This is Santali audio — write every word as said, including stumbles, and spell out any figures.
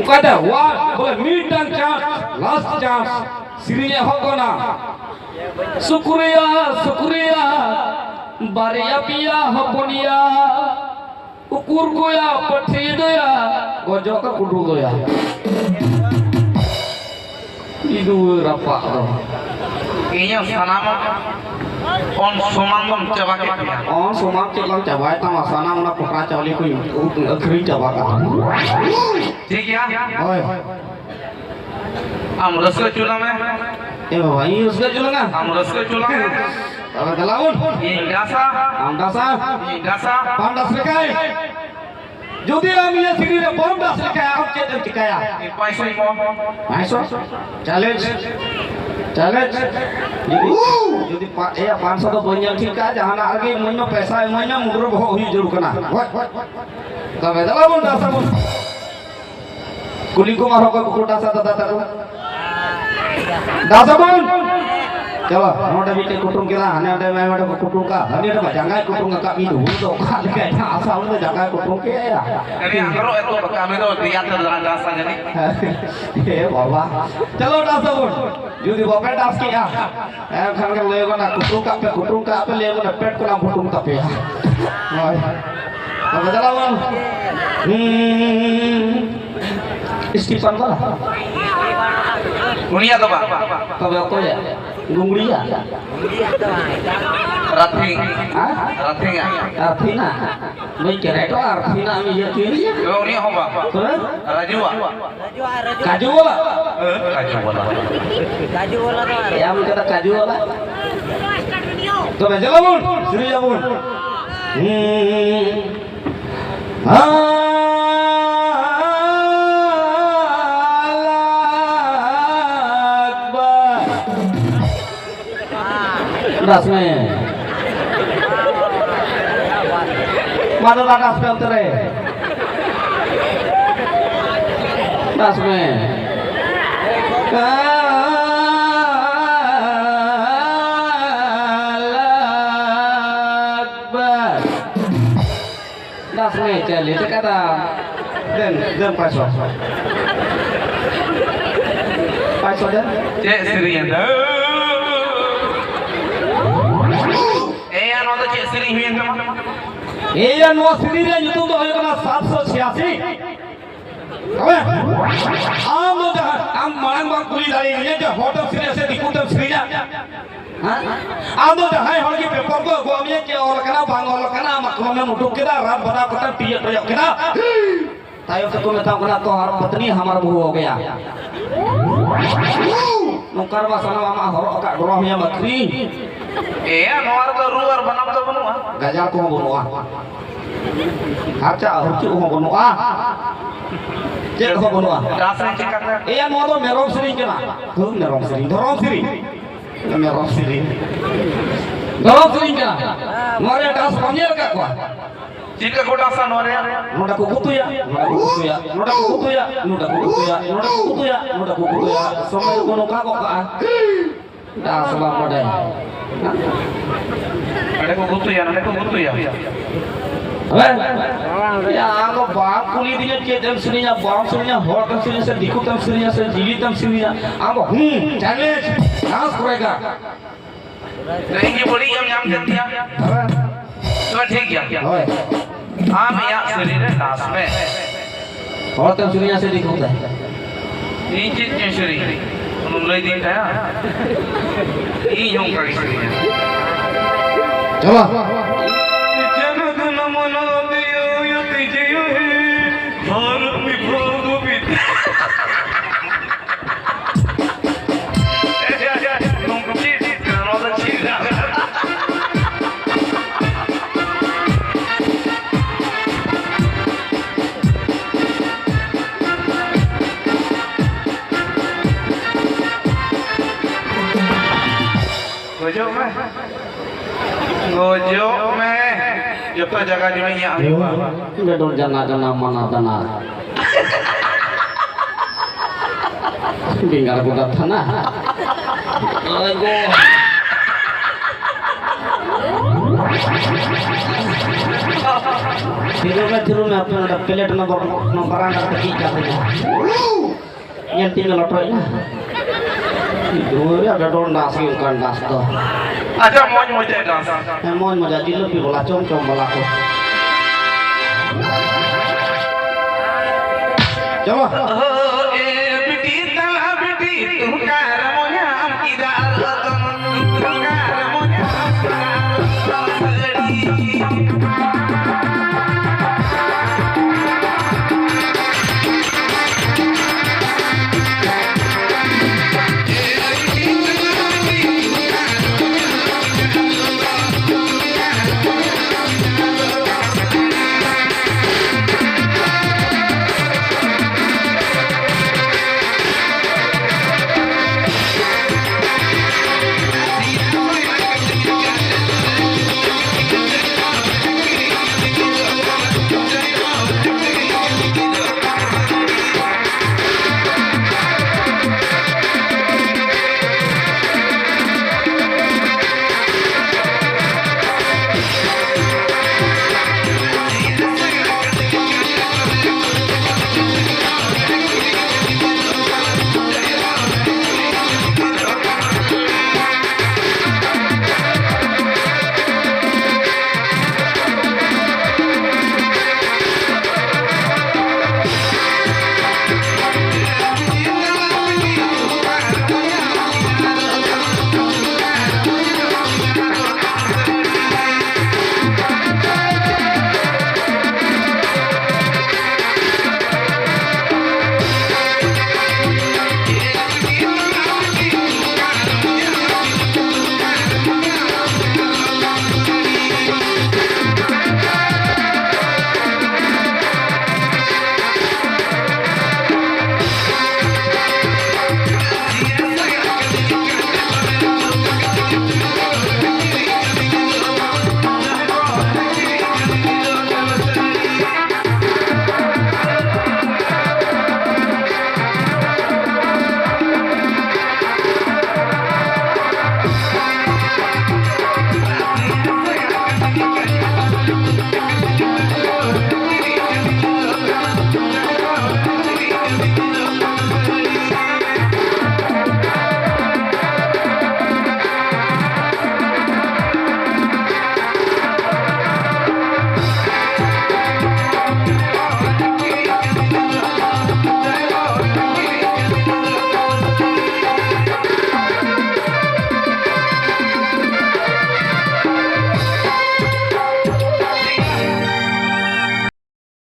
ᱚᱠᱟᱛᱮ ᱣᱟ ᱵᱚᱞᱮ ᱢᱤᱫᱴᱟᱝ ᱪᱟᱱᱥ, ᱞᱟᱥᱴ ᱪᱟᱱᱥ, ᱥᱮᱨᱮᱧ ᱮᱦᱚᱵ ᱠᱟᱱᱟ᱾ ᱥᱩᱠᱨᱤᱭᱟ, ᱥᱩᱠᱨᱤᱭᱟ, ᱵᱟᱨᱭᱟ ᱯᱮᱭᱟ ᱦᱚᱯᱚᱱᱤᱭᱟ, ᱩᱠᱩᱨ ᱠᱚᱭᱟ, ᱯᱟᱹᱴᱷᱤ ᱫᱚᱭᱟ, ᱜᱚᱡᱚᱜ ᱠᱚ ᱠᱩᱰᱩ ᱫᱚᱭᱟ᱾ ᱤᱫᱩ ᱨᱟᱯᱟᱜ ᱫᱚ᱾ ᱤᱧᱟᱹᱜ ᱥᱟᱱᱟᱢᱟᱜ ᱚᱱ ᱥᱚᱢᱟᱱ ᱫᱚᱢ ᱪᱟᱵᱟ ᱠᱮᱫ ᱛᱤᱧᱟ᱾ ᱚᱱ ᱥᱚᱢᱟᱱ ᱪᱮᱫ ᱞᱟᱝ ᱪᱟᱵᱟᱭ ᱛᱟᱢᱟ? ᱥᱟᱱᱟᱢ ᱚᱱᱟ ᱯᱚᱴᱟ ᱪᱟᱣᱞᱮ ᱠᱚᱧ ᱟᱹᱠᱷᱨᱤᱧ ᱪᱟᱵᱟ ᱠᱟᱜᱼᱟ᱾ ᱴᱷᱤᱠ ᱜᱮᱭᱟ᱾ ᱦᱳᱭ᱾ ᱟᱢ ᱨᱟᱹᱥᱠᱟᱹ ᱦᱚᱪᱚ ᱞᱟᱝ ᱢᱮ᱾ ᱮ ᱵᱟᱵᱟ, ᱤᱧ ᱨᱟᱹᱥᱠᱟᱹ ᱦᱚᱪᱚ ᱞᱟᱝᱟ? ᱟᱢ ᱨᱟᱹᱥᱠᱟᱹ ᱦᱚᱪᱚ ᱞᱟᱝ ᱢᱮ᱾ ᱛᱚᱵᱮ ᱫᱮᱞᱟ ᱵᱚᱱ᱾ ᱤᱧ ᱰᱟᱥᱟ᱾ ᱟᱢ ᱰᱟᱥᱟ᱾ ᱤᱧ ᱰᱟᱥᱟ᱾ ᱵᱟᱢ ᱰᱟᱥ ᱞᱮᱠᱷᱟᱭ? ᱡᱩᱫᱤ ᱟᱢ ᱤᱭᱟᱹ ᱥᱤᱨᱤ ᱨᱮ ᱵᱟᱢ ᱰᱟᱥ ᱞᱮᱠᱷᱟᱭ, ᱟᱢ ᱪᱮᱫ ᱮᱢ ᱪᱤᱠᱟᱭᱟ? ᱤᱧ ᱯᱟᱸᱪᱥᱚᱧ ᱮᱢᱚᱜᱼᱟ᱾ ᱯᱟᱸᱪᱥᱚ? ᱪᱮᱞᱮᱧᱡᱽ᱾ ᱪᱮᱞᱮᱧᱡᱽ᱾ ᱡᱩᱫᱤ, ᱡᱩᱫᱤ ᱯᱟ-, ᱮᱭᱟ, ᱯᱟᱸᱪᱥᱚ ᱫᱚ ᱵᱟᱹᱧ ᱧᱟᱢ ᱴᱷᱤᱠ ᱠᱟᱜᱼᱟ, ᱡᱟᱦᱟᱱᱟᱜ ᱨᱮᱜᱮ ᱤᱢᱟᱹᱧ ᱢᱮ, ᱯᱚᱭᱥᱟ ᱤᱢᱟᱹᱧ ᱢᱮ, ᱢᱩᱰᱨᱟᱹ ᱵᱚᱦᱚᱜ ᱦᱩᱭ ᱡᱟᱹᱨᱩᱲ ᱠᱟᱱᱟ᱾ ᱦᱳᱭ᱾ ᱛᱚᱵᱮ ᱫᱮᱞᱟ ᱵᱚᱱ ᱰᱟᱥ ᱟᱵᱚᱱ᱾ ᱠᱩᱞᱤ ᱠᱚᱢ ᱟᱨᱦᱚᱸ ᱚᱠᱚᱭ ᱠᱚᱠᱚ ᱰᱟᱥᱟ ᱫᱟᱫᱟ ᱛᱟᱠᱚ᱾ ᱰᱟᱥ ᱟᱵᱚᱱ᱾ ᱪᱚᱞᱚ, ᱱᱚᱰᱮ ᱢᱤᱫᱴᱮᱡ ᱠᱩᱴᱩᱢ ᱠᱮᱫᱟ, ᱦᱟᱱᱮ ᱚᱸᱰᱮ ᱢᱮ ᱚᱸᱰᱮ ᱠᱚ ᱠᱩᱴᱩᱢ ᱠᱟᱜ, ᱦᱟᱱᱮ ᱚᱸᱰᱮ ᱢᱟ ᱡᱟᱸᱜᱟᱭ ᱠᱩᱴᱩᱢ ᱟᱠᱟᱫ, ᱢᱤᱫ ᱦᱩᱲᱩ ᱫᱚ ᱚᱠᱟ ᱞᱮᱠᱟᱭ ᱰᱟᱥᱟ, ᱩᱱᱤ ᱫᱚ ᱡᱟᱸᱜᱟᱭ ᱠᱩᱴᱩᱢ ᱠᱮᱫ ᱭᱟ᱾ ᱠᱟᱹᱢᱤ ᱟᱸᱫᱚᱲᱚᱜ ᱮᱛᱚᱦᱚᱵ ᱟᱠᱟᱫ, ᱩᱱᱤ ᱫᱚ ᱫᱮᱭᱟ ᱛᱮ ᱫᱟᱬᱟ ᱰᱟᱥᱟ ᱡᱟᱹᱱᱤᱡ᱾ ᱮ ᱵᱟᱵᱟ, ᱪᱚᱞᱚ ᱰᱟᱥ ᱟᱵᱚᱱ᱾ ᱡᱩᱫᱤ ᱵᱟᱯᱮ ᱰᱟᱥ ᱠᱮᱜᱼᱟ, ᱮᱱᱠᱷᱟᱱ ᱜᱮ ᱞᱟᱹᱭ ᱜᱟᱱᱚᱜᱼᱟ, ᱠᱩᱴᱩᱢ ᱠᱟᱜ ᱯᱮ, ᱠᱩᱴᱩᱢ ᱠᱟᱜ ᱯᱮ, ᱞᱟᱹᱭ ᱜᱟᱱᱚᱜᱼᱟ, ᱯᱮᱴ ᱠᱚᱞᱟᱝ ᱵᱷᱩᱴᱩᱢ ᱛᱟᱯᱮᱭᱟ᱾ ᱦᱳᱭ᱾ ᱛᱚᱵᱮ ᱪᱟᱞᱟᱣ ᱵᱚᱱ᱾ ᱦᱩᱸ᱾ ᱥᱴᱤᱯᱷᱟᱱ ᱵᱟᱞᱟ? ᱩᱱᱤᱭᱟᱜ ᱫᱚ ᱵᱟᱝ᱾ ᱛᱚᱵᱮ ᱚᱠᱚᱭᱟᱜ? ᱜᱩᱝᱜᱩᱲᱤᱭᱟᱜ? ᱨᱟᱛᱷᱤ᱾ ᱦᱮᱸ? ᱨᱟᱛᱷᱤᱭᱟᱜ᱾ ᱨᱟᱛᱷᱤᱱᱟ? ᱵᱟᱹᱧ ᱠᱮᱨᱮᱴᱚᱜᱼᱟ, ᱨᱟᱛᱷᱤᱱᱟ ᱤᱭᱟᱹ ᱛᱤᱨᱤᱭᱟ᱾ ᱛᱚᱵᱮ ᱩᱱᱤᱭᱟᱜ ᱦᱚᱸ ᱵᱟᱝ᱾ ᱛᱚᱵᱮ? ᱨᱟᱡᱩᱣᱟᱜ᱾ ᱠᱟᱡᱩ ᱵᱟᱞᱟ? ᱦᱮᱸ, ᱠᱟᱡᱩ ᱵᱟᱞᱟ᱾ ᱠᱟᱡᱩ ᱵᱟᱞᱟ ᱫᱚ ᱟᱨ ᱮᱢ ᱠᱟᱫᱟ ᱠᱟᱡᱩ ᱵᱟᱞᱟ? ᱛᱚᱵᱮ ᱪᱟᱞᱟᱣ ᱵᱚᱱ, ᱥᱮᱨᱮᱧ ᱟᱵᱚᱱ᱾ ᱦᱩᱸ᱾ ᱟᱞᱞᱟᱦᱩ ᱟᱠᱵᱟᱨ᱾ ᱰᱟᱥ ᱢᱮ᱾ ᱢᱟ ᱫᱟᱫᱟ, ᱰᱟᱥ ᱢᱮ ᱚᱱᱛᱮ ᱨᱮ᱾ ᱰᱟᱥ ᱢᱮ᱾ ᱟᱞᱞᱟᱦᱩ ᱟᱠᱵᱟᱨ᱾ ᱰᱟᱥ ᱢᱮ, ᱪᱟᱹᱞᱤ ᱪᱤᱠᱟᱹᱫᱟ? ᱫᱮᱱ, ᱫᱮᱱ ᱯᱟᱸᱪᱥᱚ᱾ ᱯᱟᱸᱪᱥᱚ ᱫᱮᱱ᱾ ᱪᱮᱫ ᱥᱮᱨᱮᱧ ᱮᱫᱟ? ᱮᱭᱟ, ᱱᱚᱣᱟ ᱫᱚ ᱪᱮᱫ ᱥᱮᱨᱮᱧ ᱦᱩᱭᱮᱱ ᱛᱟᱢᱟ? ᱮᱭᱟ, ᱱᱚᱣᱟ ᱥᱮᱨᱮᱧ ᱨᱮᱭᱟᱜ ᱧᱩᱛᱩᱢ ᱫᱚ ᱦᱩᱭᱩᱜ ᱠᱟᱱᱟ ᱥᱟᱛᱥᱚ ᱪᱷᱤᱭᱟᱥᱤ᱾ ᱛᱚᱵᱮ, ᱟᱢ ᱫᱚ ᱡᱟᱦᱟᱸ, ᱟᱢ ᱢᱟᱲᱟᱝ ᱵᱟᱢ ᱠᱩᱞᱤ ᱫᱟᱲᱮᱭᱟᱹᱧᱟ ᱡᱮ ᱦᱚᱲ ᱛᱮᱢ ᱥᱮᱨᱮᱧᱟ ᱥᱮ ᱫᱤᱠᱩ ᱛᱮᱢ ᱥᱮᱨᱮᱧᱟ? ᱦᱮᱸ? ᱟᱢ ᱫᱚ ᱡᱟᱦᱟᱸᱭ ᱦᱚᱲ ᱜᱮ ᱯᱮᱯᱟᱨ ᱠᱚ ᱟᱹᱜᱩᱣᱟᱢ ᱠᱮᱭᱟ, ᱪᱮᱫ ᱚᱞ ᱟᱠᱟᱱᱟ, ᱵᱟᱝ ᱚᱞ ᱟᱠᱟᱱᱟ, ᱟᱢᱟᱜ ᱠᱚᱞᱚᱢᱮᱢ ᱩᱰᱩᱠ ᱠᱮᱫᱟ, ᱨᱟᱯ ᱵᱟᱱᱟᱣ ᱠᱟᱛᱮᱢ ᱛᱤᱭᱟᱹᱜ ᱴᱚᱭᱚᱜ ᱠᱮᱫᱟ᱾ ᱛᱟᱭᱚᱢ ᱛᱮᱠᱚ ᱢᱮᱛᱟᱢ ᱠᱟᱱᱟ, "ᱛᱚᱦᱟᱨ ᱯᱚᱛᱱᱤ ᱦᱟᱢᱟᱨ ᱵᱚᱦᱩ ᱦᱳ ᱜᱟᱭᱟ᱾" ᱱᱚᱝᱠᱟ ᱨᱮᱢᱟ ᱥᱟᱱᱟᱢ ᱟᱢᱟᱜ ᱦᱚᱨᱚᱜ ᱟᱠᱟᱫ ᱰᱨᱚᱢ ᱦᱚᱸᱭᱟᱢ ᱟᱹᱠᱷᱨᱤᱧ᱾ ᱮᱭᱟ, ᱱᱚᱣᱟ ᱨᱮᱫᱚ ᱨᱩ ᱟᱨ ᱵᱟᱱᱟᱢ ᱫᱚ ᱵᱟᱹᱱᱩᱜᱼᱟ᱾ ᱜᱟᱡᱟᱲ ᱠᱚᱦᱚᱸ ᱵᱟᱹᱱᱩᱜᱼᱟ᱾ ᱦᱟᱨᱪᱟ ᱦᱩᱨᱪᱩᱜ ᱦᱚᱸ ᱵᱟᱹᱱᱩᱜᱼᱟ᱾ ᱪᱮᱫ ᱦᱚᱸ ᱵᱟᱹᱱᱩᱜᱼᱟ᱾ ᱨᱟᱥ ᱨᱮ ᱪᱮᱫ ᱠᱟᱛᱷᱟ? ᱮᱭᱟ, ᱱᱚᱣᱟ ᱫᱚ ᱢᱮᱨᱚᱢ ᱥᱮᱨᱮᱧ ᱠᱟᱱᱟ᱾ ᱦᱳᱭ, ᱢᱮᱨᱚᱢ ᱥᱮᱨᱮᱧ, ᱫᱷᱚᱨᱚᱢ ᱥᱮᱨᱮᱧ᱾ ᱢᱮᱨᱚᱢ ᱥᱮᱨᱮᱧ᱾ ᱫᱷᱚᱨᱚᱢ ᱥᱮᱨᱮᱧ ᱠᱟᱱᱟ᱾ ᱱᱚᱣᱟ ᱨᱮᱭᱟᱜ ᱰᱟᱱᱥ ᱵᱟᱢ ᱧᱮᱞ ᱟᱠᱟᱫ ᱠᱚᱣᱟ? ᱪᱮᱫ ᱞᱮᱠᱟ ᱠᱚ ᱰᱟᱱᱥᱟ ᱱᱚᱣᱟ ᱨᱮᱭᱟᱜ? ᱱᱚᱰᱮ ᱠᱚ ᱜᱩᱛᱩᱭᱟ, ᱱᱚᱰᱮ ᱠᱚ ᱜᱩᱛᱩᱭᱟ, ᱱᱚᱰᱮ ᱠᱚ ᱜᱩᱛᱩᱭᱟ, ᱱᱚᱰᱮ ᱠᱚ ᱜᱩᱛᱩᱭᱟ, ᱱᱚᱰᱮ ᱠᱚ ᱜᱩᱛᱩᱭᱟ, ᱱᱚᱰᱮ ᱠᱚ ᱜᱩᱛᱩᱭᱟ᱾ ᱥᱚᱢᱚᱭ ᱠᱚ ᱱᱚᱝᱠᱟ ᱜᱚᱜ ᱠᱟᱜᱼᱟ᱾ ᱰᱟᱱᱥ ᱵᱟᱢ ᱵᱟᱰᱟᱭᱟ᱾ ᱱᱚᱰᱮ ᱠᱚ ᱜᱩᱛᱩᱭᱟ, ᱱᱚᱰᱮ ᱠᱚ ᱜᱩᱛᱩᱭᱟ᱾ ᱦᱮᱸ? ᱭᱟ, ᱟᱢ ᱫᱚ ᱵᱟᱢ ᱠᱩᱞᱤ ᱫᱤᱧᱟ ᱪᱮᱫ ᱮᱢ ᱥᱮᱨᱮᱧᱟ, ᱵᱟᱢ ᱥᱮᱨᱮᱧᱟ, ᱦᱚᱲ ᱛᱮᱢ ᱥᱮᱨᱮᱧᱟ ᱥᱮ ᱫᱤᱠᱩ ᱛᱮᱢ ᱥᱮᱨᱮᱧᱟ ᱥᱮ ᱡᱤᱞᱤ ᱛᱮᱢ ᱥᱮᱨᱮᱧᱟ? ᱟᱢ ᱫᱚ ᱦᱩᱸ, ᱪᱮᱞᱮᱧᱡᱽ, ᱰᱟᱱᱥ ᱠᱚᱨᱮᱜᱟ᱾ ᱛᱮᱦᱮᱧ ᱜᱮ ᱵᱟᱹᱲᱤᱡ ᱮᱢ ᱧᱟᱢ ᱠᱮᱫ ᱛᱤᱧᱟ᱾ ᱦᱮᱸ᱾ ᱛᱚᱵᱮ ᱴᱷᱤᱠ ᱜᱮᱭᱟ᱾ ᱦᱳᱭ᱾ ᱟᱢ ᱤᱧᱟᱜ ᱥᱟᱹᱨᱤ ᱨᱮ ᱱᱟᱪ ᱢᱮ᱾ ᱦᱚᱲ ᱛᱮᱢ ᱥᱮᱨᱮᱧᱟ ᱥᱮ ᱫᱤᱠᱩ ᱛᱮ? ᱤᱧ ᱪᱮᱫ ᱪᱚᱧ ᱥᱮᱨᱮᱧ? ᱚᱱᱟᱢ ᱞᱟᱹᱭ ᱫᱤᱧ ᱛᱟᱦᱮᱸᱜᱼᱟ᱾ ᱤᱧ ᱦᱚᱸ ᱚᱱᱠᱟ ᱜᱮ ᱥᱮᱨᱮᱧᱟ᱾ ᱪᱟᱵᱟ᱾ ᱡᱚᱱᱚᱜᱚᱱ ᱢᱚᱱ ᱫᱤᱭᱚ ᱭᱚ ᱛᱤᱡᱤᱭᱚ ᱦᱤ, ᱵᱷᱟᱨᱚᱛ ᱢᱤ ᱵᱷᱚᱜᱚᱵᱤᱛ᱾ ᱱᱚᱝᱠᱟ ᱪᱮᱫ ᱪᱮᱫ ᱠᱟᱱᱟ? ᱱᱚᱣᱟ ᱫᱚ ᱪᱮᱫ ᱠᱟᱱᱟ? ᱜᱚᱡᱚᱜ ᱢᱮ, ᱜᱚᱡᱚᱜ ᱢᱮ, ᱡᱚᱛᱚ ᱡᱟᱭᱜᱟ ᱡᱩᱢᱤ ᱤᱧᱟᱜ ᱦᱩᱭᱩᱜᱼᱟ᱾ ᱵᱮᱰᱚᱞ ᱡᱟᱱᱟ ᱡᱟᱱᱟ ᱢᱟᱱᱟ ᱫᱟᱱᱟ᱾ ᱵᱮᱸᱜᱟᱲ ᱜᱚᱰᱟ ᱛᱷᱟᱱᱟ᱾ ᱟᱭᱜᱚ᱾ ᱛᱷᱤᱨᱩ ᱢᱮ, ᱛᱷᱤᱨᱩ ᱢᱮ, ᱟᱯᱮ ᱚᱸᱰᱮ ᱯᱞᱮᱴ ᱱᱚᱢᱵᱚᱨ ᱱᱚᱢᱵᱚᱨ ᱨᱟᱱ ᱠᱟᱛᱮ ᱪᱮᱫ ᱠᱟᱛᱮ ᱧᱮᱞ ᱛᱤᱧ ᱢᱮ ᱞᱚᱴᱚᱡ ᱮᱱᱟ᱾ ᱫᱩᱨ ᱨᱮ ᱰᱚᱰᱚᱱ ᱰᱟᱸᱥ ᱜᱮ ᱚᱱᱠᱟᱱ ᱰᱟᱸᱥ ᱫᱚ᱾ ᱟᱪᱪᱷᱟ, ᱢᱚᱡᱽ ᱢᱚᱡᱽ ᱰᱟᱸᱥ᱾ ᱦᱮᱸ, ᱢᱚᱡᱽ ᱢᱚᱡᱽ, ᱡᱤᱞᱟᱹᱯᱤ ᱵᱟᱞᱟ, ᱪᱚᱢ ᱪᱚᱢ ᱵᱟᱞᱟ ᱠᱚ᱾ ᱪᱚᱞᱚ᱾